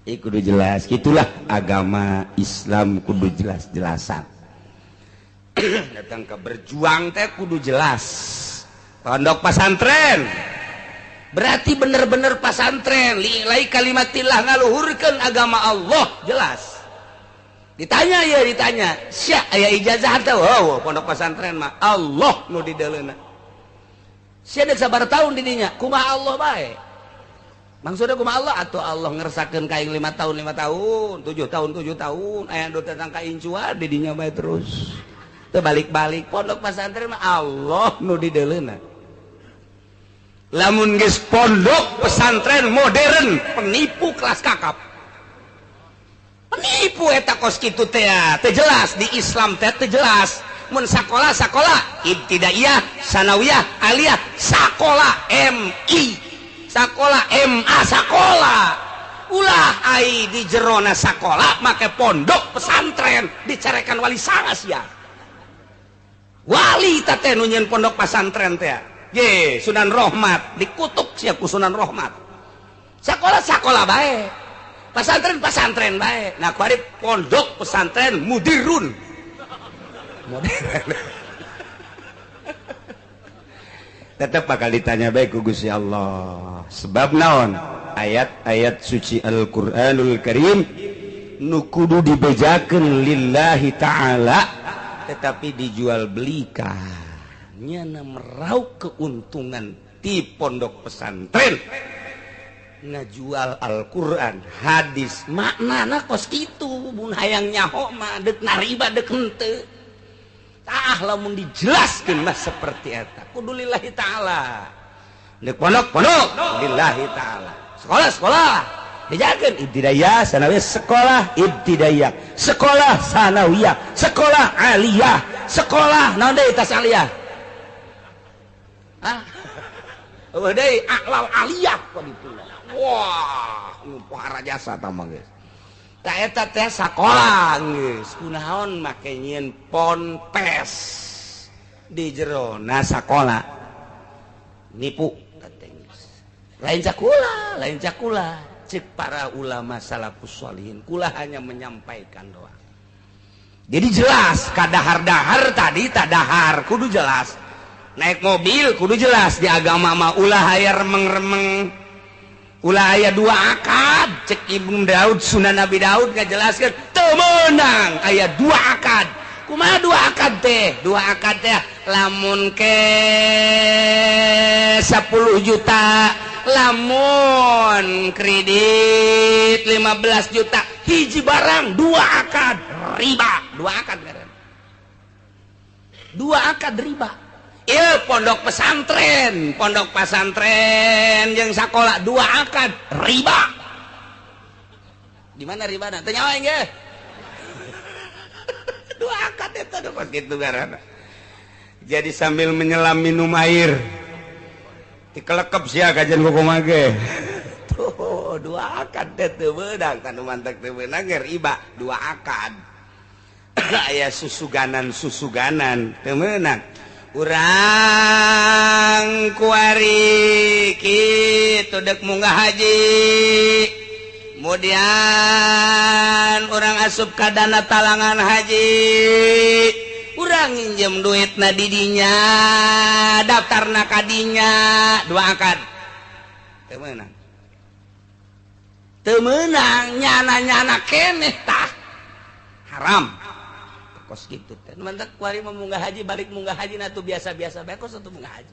Kudu jelas, itulah agama Islam kudu jelas-jelasan. Datang ke berjuang teh kudu jelas. Pondok pasantren berarti bener-bener pasantren, li'ilai kalimatillah, ngaluhurkeun agama Allah jelas. Ditanya ya ditanya, sia aya ijazah teh? Oh, pondok pesantren mah Allah nu dideuleuna. Sia deuk sabaraha tahun di dinya? Kumaha Allah bae. Maksudnya kumaha Allah atau Allah ngersakeun ka aing 5 tahun 5 tahun, 7 tahun 7 tahun, aya nu datang ka incuan di dinya bae terus. Teu balik-balik pondok pesantren mah Allah nu dideuleuna. Lamun geus pondok pesantren modern penipu kelas kakap. Penipu eta kos kitu teh teu jelas di Islam teh teu jelas. Mun sakola sakola ibtidaiyah, sanawiyah, aliyah, sakola MI, sakola MA, sakola. Ulah ai di jerona sakola make pondok pesantren dicarekan wali sanga sia. Wali ta teh nu nyieun pondok pesantren teh. Ye, Sunan Rohmat dikutuk sia ku Sunan Rohmat. Sakola sakola bae. Pesantren pesantren bae. Nah, kuari pondok pesantren mudirun. Modern. Tetap bakal ditanya bae ku Gusti Allah. Sebab naon? Ayat-ayat suci Al-Qur'anul Karim nu kudu dibejakeun lillahi ta'ala tetapi dijual belikan. Nyana meraup keuntungan di pondok pesantren ngajual Al-Qur'an hadis maknana kos kitu mun hayang nyaho mah deuk nariba deuk henteu. Tah lamun dijelaskeun mah seperti eta kudu lillahi ta'ala. Deuk pondok-pondok lillahi ta'ala. Sekolah-sekolah dijakeun ibtidaiyah sanawiyah, sekolah ibtidaiyah, sekolah sanawiyah, sekolah aliyah, sekolah naon deui tas aliyah? Ah. Eueuh deui a'lal aliyah kok ditu. Wah, nu pohara jasa tah mah geus. Ta eta teh sakola geus. Kunaon make nyieun ponpes di jerona sakola. Nipu teh geus. Lain cakula, lain cakula. Cek para ulama salafus sholihin, kula hanya menyampaikan doang. Jadi jelas kadahar-dahar tadi tak dahar kudu jelas. Naik mobil kudu jelas di agama mah ulah aya remeng-remeng. Ulah aya dua akad. Cek Ibnu Daud Sunan Nabi Daud ngajelaskeun teu meunang aya dua akad. Kumaha dua akad teh? Dua akad teh lamun ke 10 juta, lamun kredit 15 juta, hiji barang dua akad riba, dua akad ngaranna. Dua akad riba. Ieu pondok pesantren jeung sakola dua akad riba. Di mana ribana? Teu nyawa ge. Dua akad eta teh kos kitu ngaranna. Jadi sambil menyelam minum air. Dikelekep sia kajian kumaha ge. Tuh, dua akad teh teu meunang, tanu mantek teu meunang ge riba, dua akad. Aya susuganan-susuganan teu meunang. Urang kuari kitu deuk munggah haji. Kemudian urang asup ka dana talangan haji. Urang nginjem duitna di dinya, daftarna ka dinya, dua akad. Teu meunang. Teu meunang nyana-nyana keneh tah. Haram. Kos gitu teh. Mantak kuari mah munggah haji balik munggah haji na tuh biasa-biasa bae kos atuh munggah haji.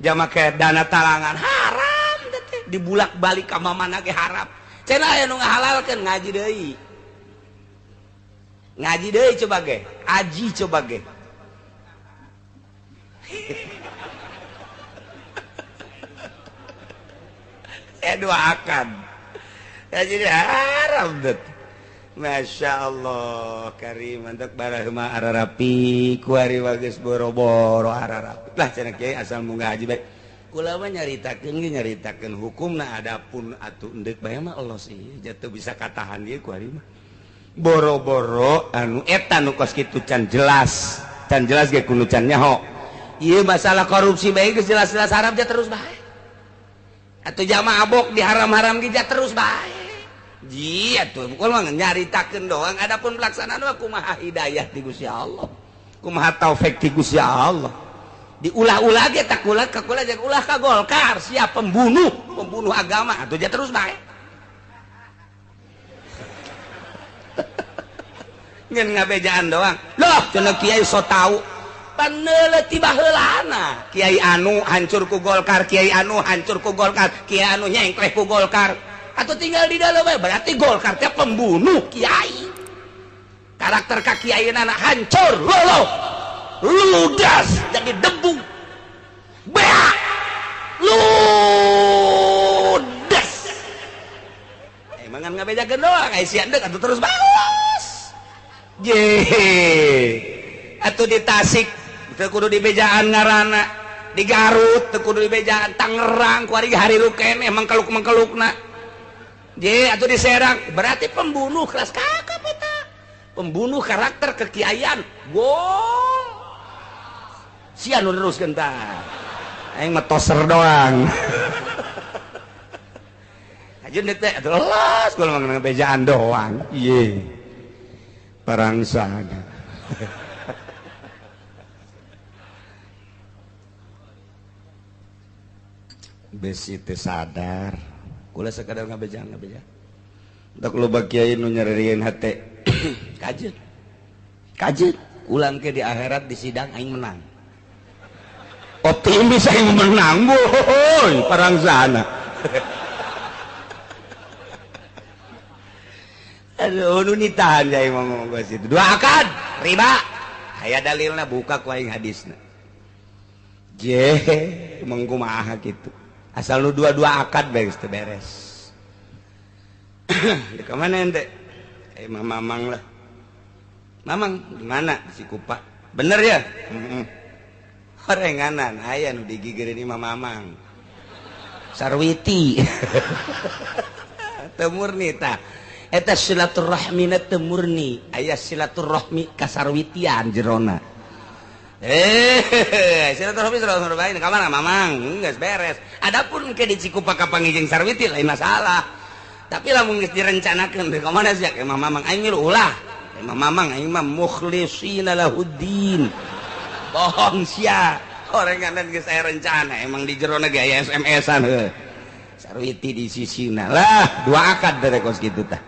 Jama ke dana talangan haram teh dibulak-balik ka mamana ge haram. Cenah aya nu ngahalalkeun ngaji deui. Ngaji deui coba ge, aji coba ge. Saya dua akad. Ya jadi haram teh. Masya Allah karim mantak barahma ararapi kuari bagus boro-boro ararapi lah cenah kiai asal munggah haji bae kula mah nyaritakeun ge nyaritakeun hukumna adapun atuh endek bae mah Allah sih jatuh bisa katahan ieu kuari mah boro-boro anu eta nu kos kitu can jelas ge kudu can nyaho ieu masalah korupsi bae geus jelas-jelas haram ja terus bae atuh jamaah abok di haram-haram ge ja terus bae. Jia tuh bukan mah nyaritakeun doang, adapun pelaksanaan mah kumaha hidayah ti Gusti Allah, kumaha taufik ti Gusti Allah. Diulah-ulah ge tak kula ka kula jeung ulah ka Golkar, siap pembunuh, pembunuh agama atuh ja terus bae. Ngan ngabejaan doang. Loh, cenah kiai so tau. Paneuleuh ti baheulana. Kiai anu hancur ku Golkar, kiai anu hancur ku Golkar, kiai anu nyengkleh ku Golkar. Atau tinggal di dalam berarti Golkar teh pembunuh kiai. Karakter ka kiainana hancur, loloh, ludas jadi debu. Beak. Ludas. Emang ngan ngabejakeun doang, ai sia deuk atuh terus balas. Je. Atuh di Tasik teu kudu dibejaan ngaranna, di Garut teu kudu dibejaan, Tangerang kuari hariru keneh mangkeluk-mangkelukna. Je atau di Serang berarti pembunuh kelas kakap eta, pembunuh karakter kekiaian. Gol sia nu neruskeun tah, aing mah toser doang. Ajeun teh atuh los gol mah bejaan doang. Ieu parangsana. Besi teh sadar kula sekadar ngabejaan ngabejaan. Untuk loba kiai nu nyerieun hate. Kajeun. Kajeun ulang ke di akhirat di sidang aing menang. Optimis aing menang boy, parangsana. Aduh nu nitahan aing ngomong ka situ. Dua akad riba. Aya dalilna buka ku aing hadisna. Je meng kumaha kitu. Asal lu dua-dua akad beres teu beres. Di mana ente? Mamang lah. Mamang di mana? Di Cikupa. Bener ya? Heeh. Horenganan aya nu digigireun imah Mamang. Sarwiti. Teu murni tah. Eta silaturahmina teu murni. Aya silaturahmi ka sarwitian jerona. Silaturahmi silaturahmi ka mana Mamang? Geus beres. Adapun ke di Cikupa ka pangijeng Sarwiti lain masalah. Tapi lamun geus direncanakeun ka mana sia ka Mamang aing milu ulah. Ka Mamang aing mah mukhlisina lahuddin. Bohong sia. Horenganan geus aya rencana emang di jerona ge aya SMS-an heuh. Sarwiti di sisina lah dua akad teh kos kitu tah.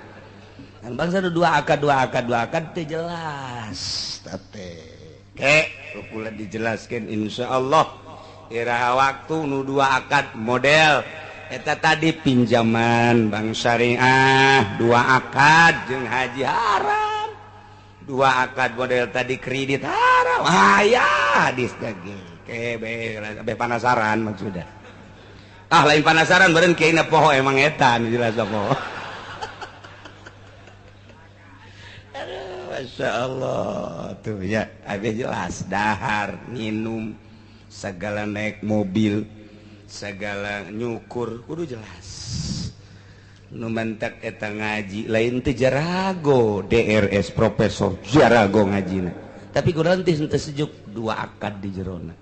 Kan bangsa dua akad dua akad dua akad teh jelas teh. Kek kula dijelaskan insyaallah iraha waktu nu dua akad model eta tadi pinjaman bank syariah dua akad jeung haji haram, dua akad model tadi kredit haram. Aya hadis ge ke be panasaran maksudna. Ah lain panasaran beureun kieu poho emang eta nu jelas poho. Masya Allah tuh ya habis jelas dahar minum segala naik mobil segala nyukur kudu jelas nu mantak eta ngaji lain teh jarago DRS profesor jarago ngajina tapi kudu teh teu sejuk dua akad di jerona.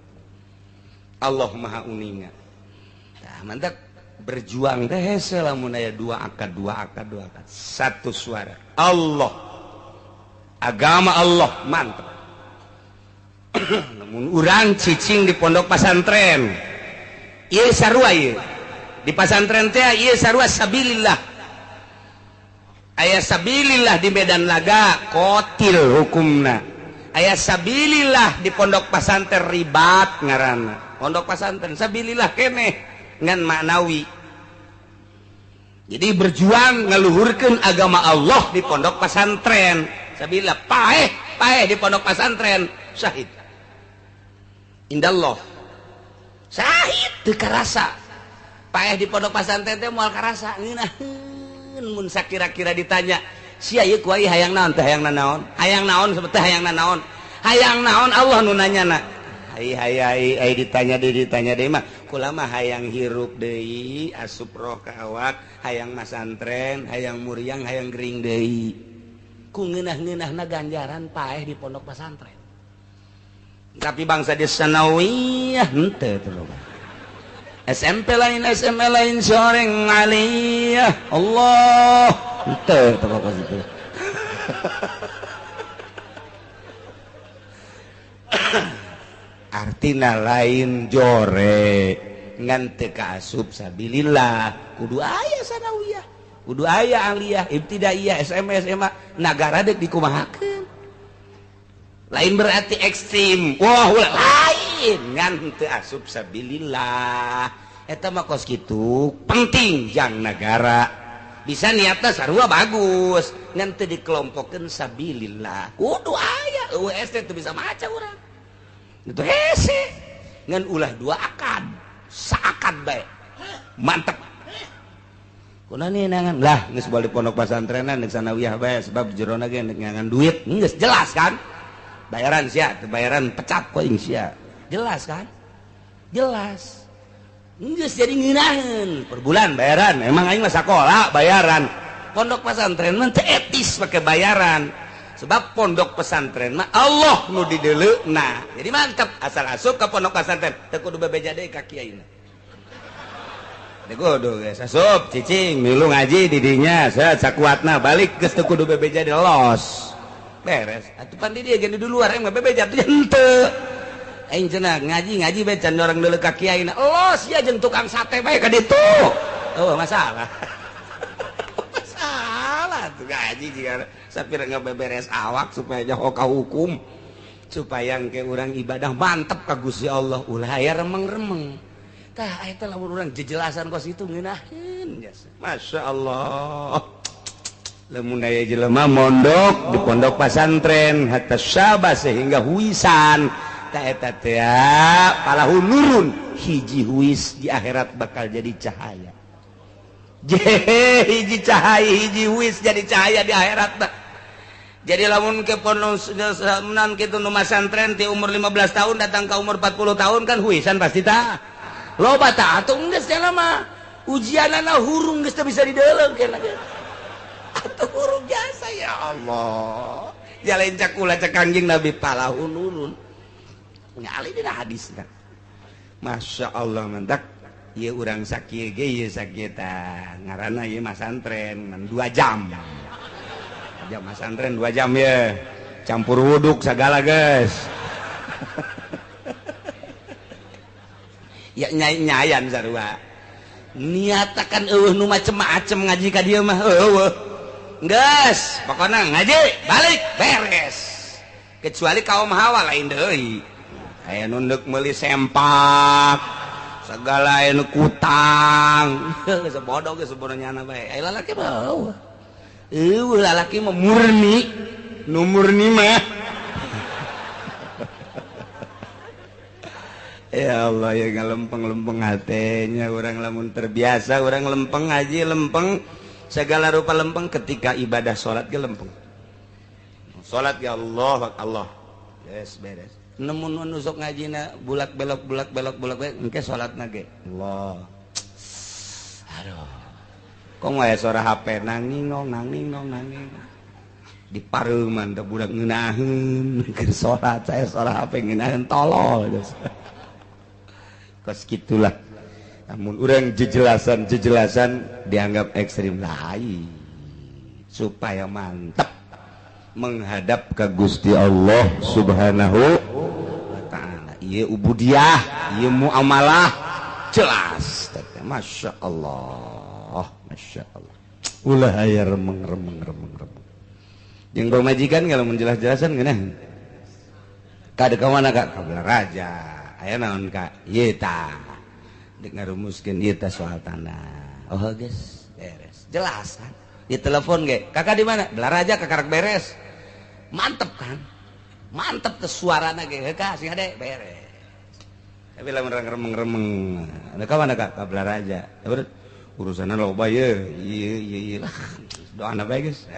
Allah Maha uninga tah mantak berjuang teh hese lamun aya dua akad dua akad dua akad satu suara Allah agama Allah mantap. Namun urang cicing di pondok pesantren ieu sarua ieu di pesantren teh ieu sarua sabilillah. Aya sabilillah di medan laga kotil hukumna, aya sabilillah di pondok pesantren ribat ngaranna. Pondok pesantren sabilillah keneh ngan maknawi. Jadi berjuang ngaluhurkeun agama Allah di pondok pesantren sabila paeh paeh di pondok pesantren syahid indallah syahid teu karasa paeh di pondok pesantren teh moal karasa ngeunaheun mun sakira-kira ditanya sia ieu ku ai hayang naon teh hayang nanaon hayang naon teh hayang nanaon hayang naon Allah nu nanyana ai ai ai ai ditanya deui mah kula mah hayang hirup deui asup roh ka awak hayang masantren hayang muriang hayang gering deui ku ngeunah-ngeunahna ganjaran paeh di pondok pesantren. Tapi bangsa di sanawiyah henteu teu loba. SMP lain SMA lain soreng aliyah Allah. Henteu teh kos kitu. Artina lain jore ngan teu kaasup sabilillah kudu aya sanawiyah kudu aya aliyah ibtidaiyah SMS SMA nagara deuk dikumahakeun lain berarti ekstrim wah lain ngan teu asup sabilillah eta mah kos kitu penting jang nagara bisa niatna sarua bagus ngan teu dikelompokeun sabilillah kudu aya UST teu bisa maca urang itu hese ngan ulah dua akad saakad bae mantep kuna nangan lah geus balik pondok pasantrenan deuk sanawiyah bae sebab jerona ge ngangan duit geus jelas kan bayaran sia teu bayaran pecat ku aing sia jelas kan jelas geus jadi ngeunaheun per bulan bayaran emang aing mah sakola bayaran pondok pesantren mah teu etis pake bayaran sebab pondok pesantren mah Allah nu dideuleuna jadi mantep asal asup ka pondok pesantren teu kudu bebeja deui ka kiaina teu kudu geus asup cicing milu ngaji di dinya sakuatna balik geus teu kudu bebeja di los beres atuh pan di dieu ge di luar aing mah bebeja teh henteu aing cenah ngaji ngaji bae can orang deuleu ka kiaina los ya jeung tukang sate bae ka ditu oh masalah masalah tuh ngaji jiga sapir ngebeberes awak supaya jauh ka hukum supaya engke urang ibadah mantep ka Gusti Allah ulah aya remeng-remeng tah eta lamun urang jejelasan kos itu ngeunaheun jasa Masya Allah lamun aya jelema mondok di pondok pasantren hatta syaba sehingga huisan tah eta teh palahu nurun hiji huis di akhirat bakal jadi cahaya jehe hiji cahaya hiji huis jadi cahaya di akhirat tah. Jadi lamun ke pondok kitu nu masantren ti umur 15 tahun datang ke umur 40 tahun kan huisan pasti tah. Loba tah atuh geus cenah mah ujianana hurung geus teu bisa dideuleung cenah ge. Atuh hurung jasa ya Allah. Jalain cakula cek Kangjeng Nabi palahu nurun. Ngali dina hadisna. Masya Allah mantak ieu urang sakieu ge ieu sakieu tah ngaranna ieu masantren 2 jam. Jam masantren 2 jam ya campur wuduk segala guys ya nyayan sarua niatakan eueuh nu macem-macem ngaji ka dieu mah eueuh geus pokona ngaji balik beres kecuali kaum hawa lain deui aya nu neuk meuli sempak segala aya nu kutang geus bodoh geus bodoh nyana bae aya lalaki mah eueuh eueuh lalaki mah murni nu murni mah ya Allah ya ngalempeng-lempeng hatenya urang lamun terbiasa urang lempeng ngaji lempeng segala rupa lempeng ketika ibadah salat ge lempeng salat ya Allah Allah yes beres nemun nu sok ngajina bulak belok bulak belok bulak engke salatna ge Allah aduh kok aya suara HP nanging nong nanging nong nanging di pareuman teh budak ngeunaheun keur salat saya suara HP ngeunaheun tolol kos kitulah namun urang jejelasan-jejelasan dianggap ekstrim lain supaya mantep menghadap ke Gusti Allah Subhanahu wa ta'ala ieu ubudiah ieu muamalah jelas Masya Allah Masya Allah ulah aya remeng remeng remeng remeng jeung pamajikan kalau menjelas-jelasan ngeunah ka deuk ka mana ka ka Balaraja aya naon ka ieu tah deuk ngarumuskeun ieu tah soal tanah oh geus beres jelas kan di telepon ge kakak di mana Balaraja kakarak beres mantep kan mantep ke suarana ge heuh ka sing hade beres tapi lamun remeng-remeng ada ka mana ka ka Balaraja urusanna loba ye ieu ieu ieu lah doana bae geus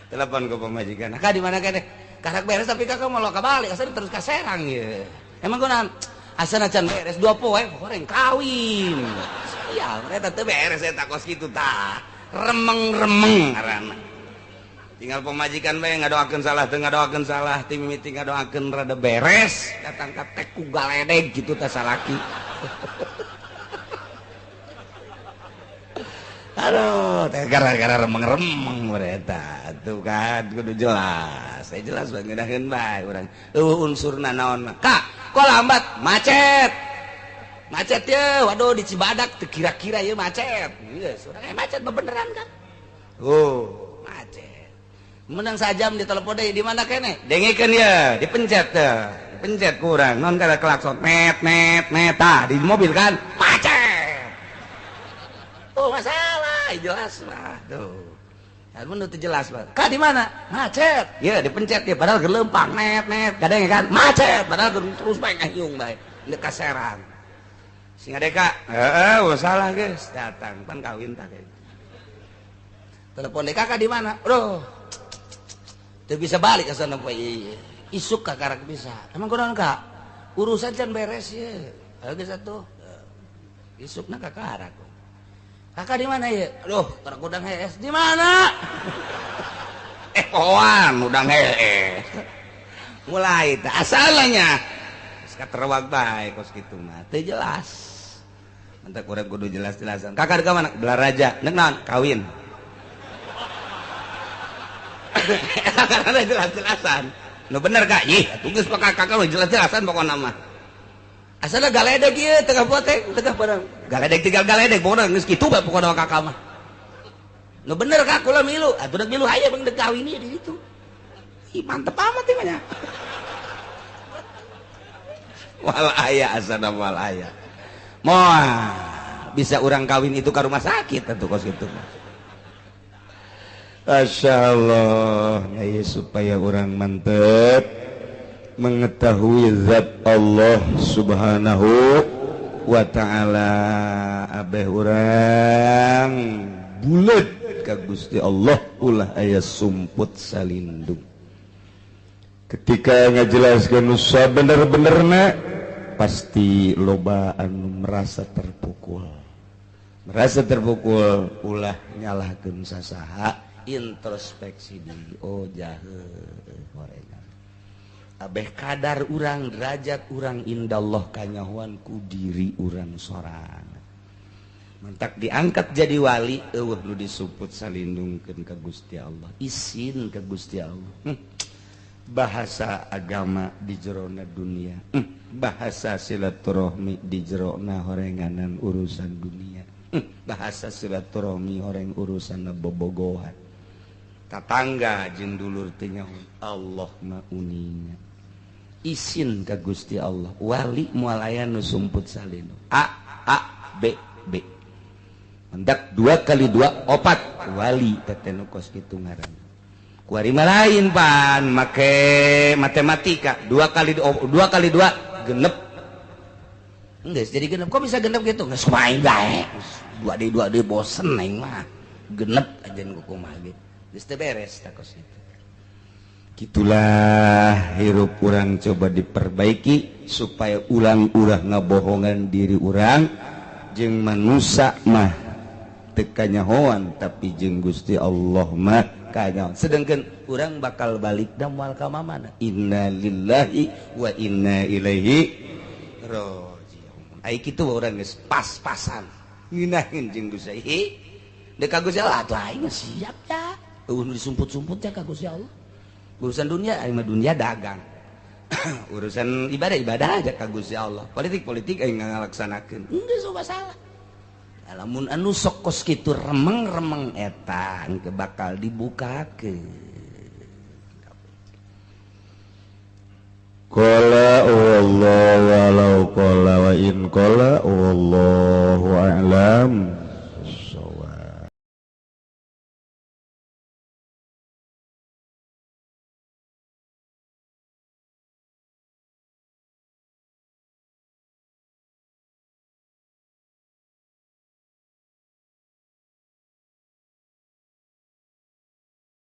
telepon ke pamajikan kak di mana kene karak beres tapi kakak mau ka balik asa terus ka Serang ye emang kunaon asana can beres 2 poe goreng kawin sial eta teu beres eta kos kitu tah remeng-remeng ngaranna tinggal pamajikan bae ngadoakeun salah teu ngadoakeun salah ti mimiti ngadoakeun rada beres datang ka teh ku galedeg kitu tah salaki. Aduh, gara-gara remeng-remeng eta tuh kan kudu jelas. Saya jelas banget ngeunaheun bae urang. Eueuh unsurna naon mah. Kak, kok lambat? Macet. Macet ya, waduh di Cibadak teu kira-kira ieu macet. Geus, urang macet bebeneran kan. Oh, macet. Menang sajam di telepon deui di mana keneh? Dengekeun ya, dipencet teh. Pencet kurang, non kada klakson met met met tah di mobil kan macet. Oh masalah jelas lah tuh. Mun teu jelas mah. Ka di mana? Macet. Ya dipencet ya padahal gelempang net net kadang kan macet padahal terus bae ngahiung bae deuk ka Serang. Sing adeka, heeh salah geus datang pan kawin tah kayak. Telepon deh kakak di mana? Aduh. Teu bisa balik ka sana poe ieu. Isuk ka karak bisa. Emang kunaon kak? Urusan can beres ye. Geus atuh. Isukna ka karak. Kakak di mana ya? Aduh, karak udang hees. Di mana? Poan udang hees. Mulai teh asalnya. Geus katerwag bae kos kitu mah. Teu jelas. Mantap urang kudu jelas-jelasan. Kakak di mana? Belaraja. Nek naon? Kawin. Karena jelas-jelasan. Nu bener kak? Ih, geus kakak lu jelas-jelasan pokona mah. Asalna galedeg ieu tengah potek, tengah barang. Galedeg tinggal galedeg pokona geus kitu bae pokona kakak mah. Nu bener kak kula milu, atuh deuk milu haye bang deuk kawin ieu di ditu. Ih, mantep amat ieu mah nya. Wal aya asana wal aya. Moal bisa urang kawin itu ka rumah sakit atuh kos kitu. Masya Allah ya, supaya orang mantep mengetahui zat Allah subhanahu wa ta'ala. Abeh orang bulet ka Gusti Allah ulah aya sumput salindung. Ketika ngajelaskeun nusa bener-benerna pasti loba anu merasa terpukul. Merasa terpukul ulah nyalahkeun sasaha. Introspeksi diri, oh jahe horengan abeh kadar urang derajat urang indallah kanyahoan ku diri urang sorangan mentak diangkat jadi wali eueuh nu disumput salindungkeun ka Gusti Allah isin ka Gusti Allah. Bahasa agama di jerona dunia, bahasa silaturahmi di jerona horenganan urusan dunia, bahasa silaturahmi horeng urusan bobogohan tatangga jeung dulur teh nyaho Allah mah uninga isin ka Gusti Allah wali moal aya nu sumput salindung A A B B mendak 2 kali 2 4 wali teh nu kos kitu ngaranna kuari mah lain pan make matematika 2 kali 2 kali 2 genep geus jadi genep kok bisa genep gitu geus main bae 2D 2D bosen aing mah genep aja nu kumaha ge. Geus teu beres takos itu. Gitulah hirup urang coba diperbaiki supaya ulang-ulah ngabohongan diri urang jeung manusa mah teu kanyahoan tapi jeung Gusti Allah mah kanyahoan. Sedangkan urang bakal balik da moal ka mamana. Innalillahi wa inna ilaihi raji'un. Ai kitu urang geus pas-pasan ngeunaheun jeung Gusti. Deuk ka Gusti Allah atuh aing siap ya. Eueuh nu disumput-sumput ya ka Gusti Allah. Urusan dunia aing mah dunia dagang. Urusan ibadah ibadah aja ka Gusti Allah. Politik politik aing ngalaksanakeun. Geus masalah. Lamun anu sok kos kitu remeng-remeng eta engke bakal dibukakeun. Qala wallahu walau qala wa in qala wallahu a'lam.